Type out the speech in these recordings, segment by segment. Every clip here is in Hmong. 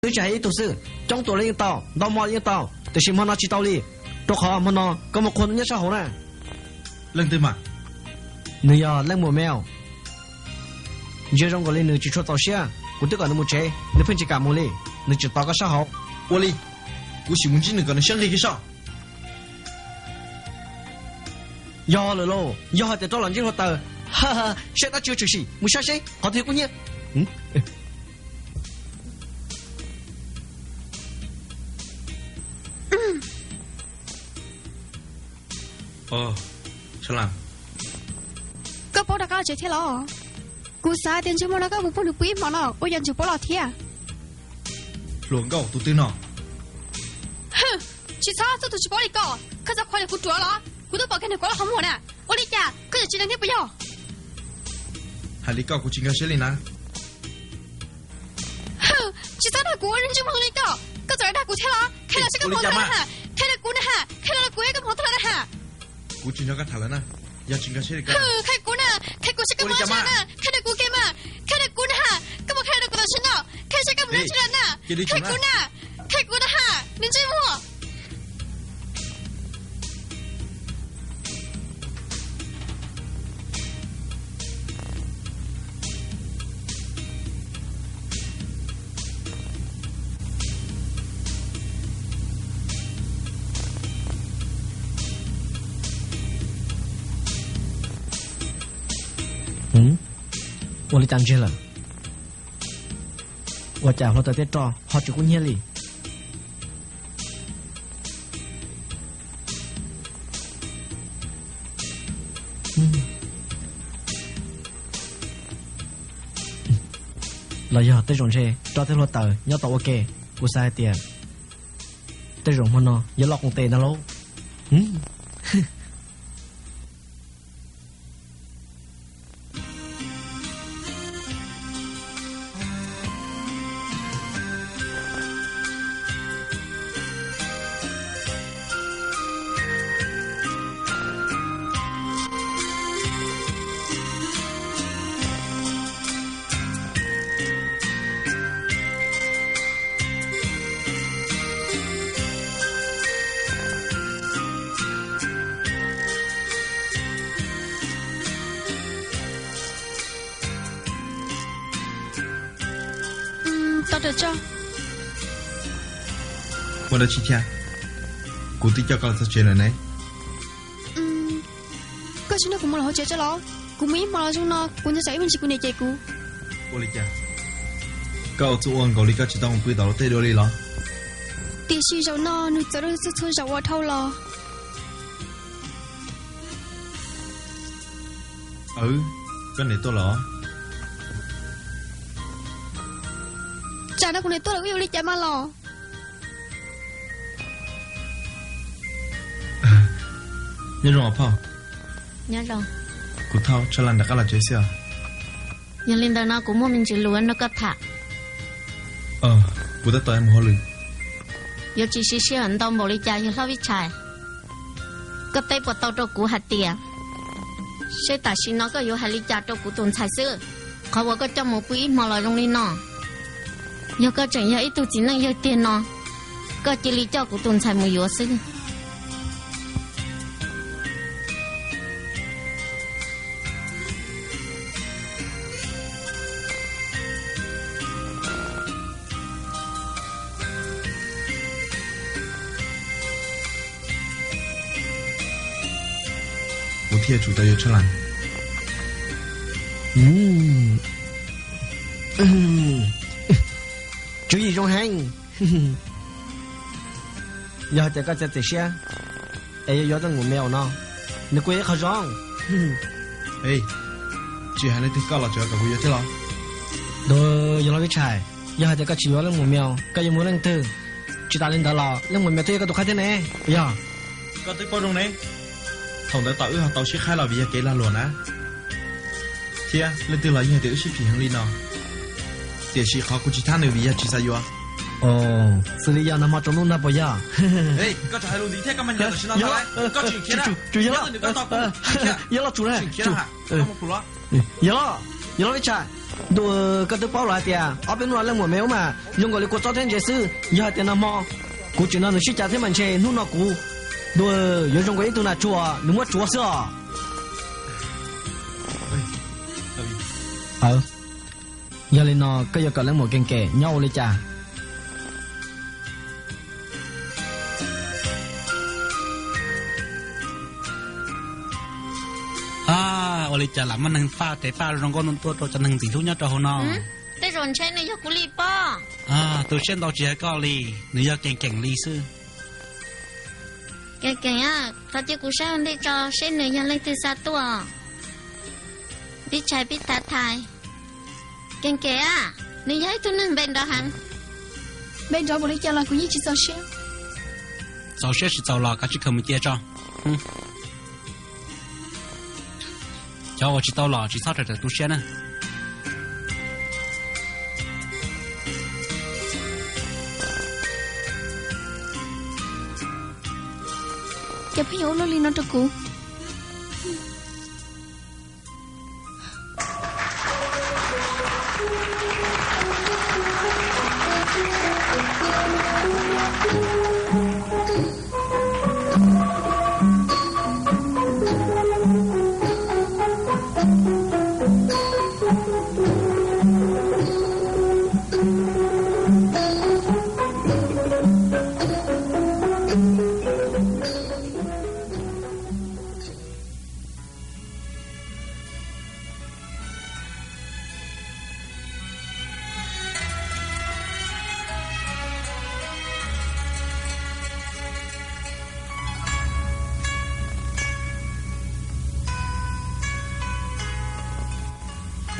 Twb tsis hais ib tug xwb, coob tus los yeej tau, ntau hmo los yeej tau, tiam sis hmo no tsis tau li, rau qhov hmo no koj mus qhua nyob sab hauv na. Leej twg mas? Nws yog leej muam Mel. Ntsia zoo nkaus li nws tsis tshua txaus siab, kuv twb kom nws mus tsev, nws pheej tsis kam mus li, nws tseem tos koj sab hauv. Ua li, kuv sim mus ntsib nws kom nws siab nqig kiag soj. Yog lawm lauj, yog hais tias rov los ntsib hluav taws, saib dab tsi tshwm sim, mus saib seb qhov twg kuj hnyiab. Koj paub rov qab los tsev thiab los? Kuv xav tias ntsej muag no koj mus pw nws pw ib hmo no ua cas ntsej paub los thiab. Hluas nkauj tus twg no? Tsis txhob txog tus tsis paub li koj, koj txawm qhuas li kuv ruam los kuv twb pom kiag nws kuv lub qhov muag na. Ua li cas koj yuav tsis lees thiab puas yog? Hais li koj kuv tsis nkag siab li na. Tsis txhob dag kuv ua ntsej muag li koj, koj txawm dag kuv thiab los? Qhia los saib koj mus tag na ha, qhia rau kuv na ha, qhia los kuv ib koj mus tag na ha. Kuv tsis nrog koj tham lawm na, yog tsis nkag siab li koj. Qhia kuv na, qhia kuv saib koj mus tag na, qhia rau kuv kiag mas, qhia rau kuv na ha, koj mus qhia rau kuv tam sim no, qhia saib koj mus tag na, qhia kuv na, qhia kuv na ha, nws ntsej muag. Ua li cas ntsiag lawm? Ua cas hluav taws thiaj rov ho tsis kub hnyiab li? Los yog tej zaum ntshe rov thiab hluav taws nyob tau ua ke, kuv xav hais tias tej zaum hmo no yuav loj qoos tes ntag lauj. Ua dab tsi thiab? Kuv twb coj koj los txog tsev lawm ne. Koj tsis nrog kuv mus lawm hauv tsev tso los? Kuv mus ib hmo los zoo no kuv nco tsam ib me ntsis kuv niam cem kuv. Ua li cas? Koj ua txuj ua nkaus li koj tsis tau mus pw tom lub teb dua li los? Tiam sis zaum no nws txawv dua txhua txhua zaus ua dhau los. Koj niam tuaj los? Tsam no kuv niam tuaj lawm wb yuav ua li cas mas los? Nyob zoo os phauj. Nyob zoo. Kuv thauj Tshaj Laj nram qab los tsev xwb os. Yog li ntawd no kuv muaj me ntsis lus nrog koj tham. Kuv tab tom mus hauj lwm. Yuav tsis siv sij hawm ntau npaum li cas yog hlob Vij Tshais. Koj teb puas tau rau kuv hais tias seb tam sim no koj yuav hais li cas rau kuv tus ntxhais xwb? Qhov uas koj coj mus pw ib hmo los zoo li no, yog koj tseem yog ib tug txiv neej yawg tiag no, koj cia li coj kuv tus ntxhais mus yuav xwb. Kuv thiaj tsum tau yuav Tshaj Laj. Tswv yim zoo heev. Yog hais tias koj txiav txim siab es yuav yuav leej muam Mel no, nws kuj yog ib qho zoo. Tsis hais leej twg koj los tseem kom kuv yuav thiab los? Yog los Vij Tshais, yog hais tias koj tsis yuav leej muam Mel, koj yuav mus leej twg? Tsis tas li ntawd los leej muam Mel twb yog koj tus qhaib thiab ne, puas yog? Koj twb paub zoo ne. Thaum ntawd tom wb ho tau sib qhaib los vim yog kev lag luam na, thiab leej twg los yeej hais tias wb sib phim heev li no. Tiam sis qhov kuv tsis thab nws vim yog tsis xav yuav. Xws li yog nag hmo tsaus ntuj ntag puas yog? Koj tseem hais lus ntxiv thiab, koj mas nyiam tam sim no ntag, koj tseem khiav na. Yog los tsum na. Yog los, yog los Vij Tshais. Ntuj, koj twb paub los hais tias ob peb hnub no leej muam me ub mas zoo nkaus li kua txob thiab ntses xwb. Yog hais tias nag hmo kuv tseem nrog nws sib cav thiab mas ntshe hnub no kuv, ntuj, yuav zoo nkaus ib tug nas tsuag nws muab tsuav xwb os. Yog li no koj yuav kom leej muam Kees Kem nyob ua li cas? Ua li cas lam muaj neeg faj tes faj zoo nkauj tuaj rau cov neeg ntxim hlub nyob rau hauv no. Tej zaum ntshe nws yog kuv li pob. Tu siab ntau tsis yog koj li, nws yog Kees Kem li xwb. Kees Kem, thov cia kuv saib ua ntej tso seb nws yog leej twg xa tuaj. Pib tshais pib tav thais. Kees Kem a, nws yog ib tug neeg npe nrov heev. Npe nrov npaum li cas los kuv yeej tsis txaus siab. Txaus siab tsis txaus los kav tsij khaws mus cia tso. Cov uas tsis tau los tsis txhob raws raws tu siab na. Cov pheej yuav ua luaj li no rau kuv.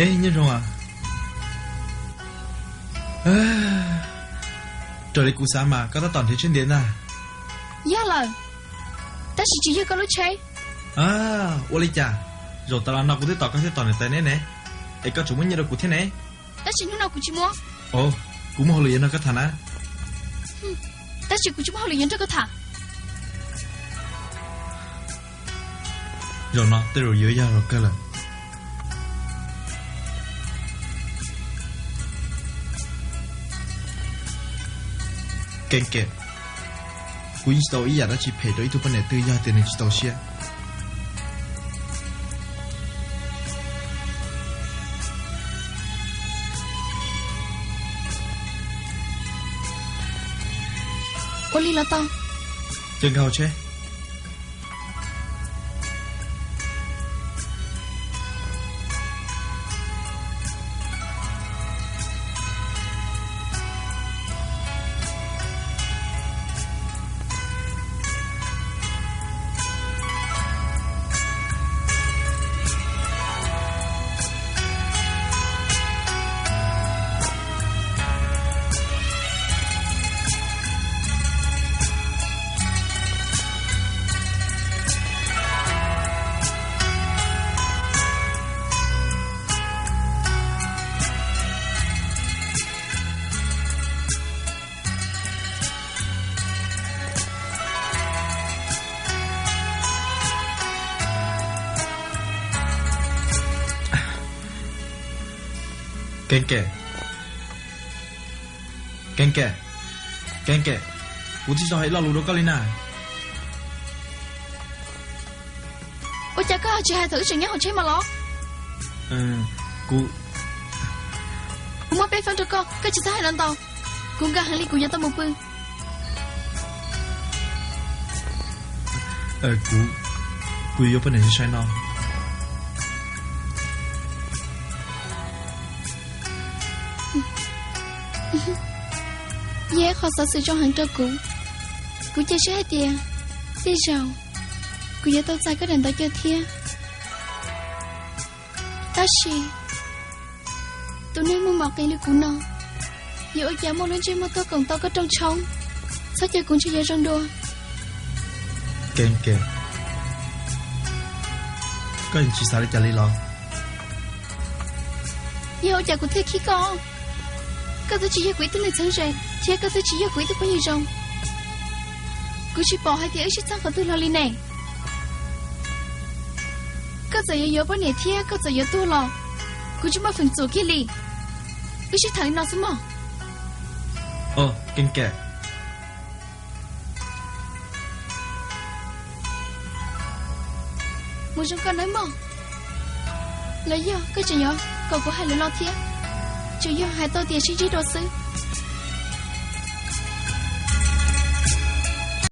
Nyob zoo, raws li kuv xav mas koj tab tom nrhiav tsheb ntiav ntag. Yog lawm, tab sis tsis yog koj lub tsheb. Ua li cas? Zaum tas los no kuv twb tos koj thiab tos niam tais neb ne, es koj tseem muab nyiaj rau kuv thiab ne. Tab sis hnub no kuv tsis muab. Kuv muaj hauj lwm yuav nrog koj tham na. Tab sis kuv tsis muaj hauj lwm yuav nrog koj tham. Zaum no tej zaum yuav yog los kawg lawm. Kees Kem, kuv yeej tsis tau ib yam dab tsi phem rau ib tug poj niam twg yog tias nws tsis txaus siab. Ua li los tau. Ces nkag hauv tsheb. Kees Kem, Kees Kem, Kees Kem, kuv tsis tau hais lo lus rau koj li na. Ua cas koj tsis hais thaum wb tseem nyob hauv tsheb mas los? Kuv, kuv muab peb feeb rau koj, koj tsis txhob hais los ntau. Kuv nkees heev li kuv yuav tau mus pw. Kuv, kuv yuav poj niam sai sai no. Yog ib qho xov xwm zoo heev rau kuv. Kuv cia siab hais tias tej zaum kuv yuav tau txais koj daim ntaub coj thiab. Tab sis tus neeg muaj mom qis li kuv no, yuav ua cas muaj lub ntsej muag tuaj koom tau koj rooj tshoob? Txhob cia kuv ntshe yuav zoo dua. Kees Kem, koj yeej tsis xav li cas li los? Yog ua cas kuv thiaj khib koj? Koj twb tsis yog kuv ib tug neeg txheeb ze, thiab koj twb tsis yog kuv ib tug phooj ywg zoo. Kuv tsis pom hais tias wb sib txheeb qhov twg hlo li ne. Koj txawm yuav yuav poj niam thiab koj txawm yuav tuag los, Kuv tsis muaj feem txuam kiag li. Wb sib tham li no xwb mog. Kev kem. Mus zoo koj nawb mog. Los yog koj tseem yuav kom kuv hais lus no thiab? Tsuas yog hais tau tias sib ntsib dua xwb.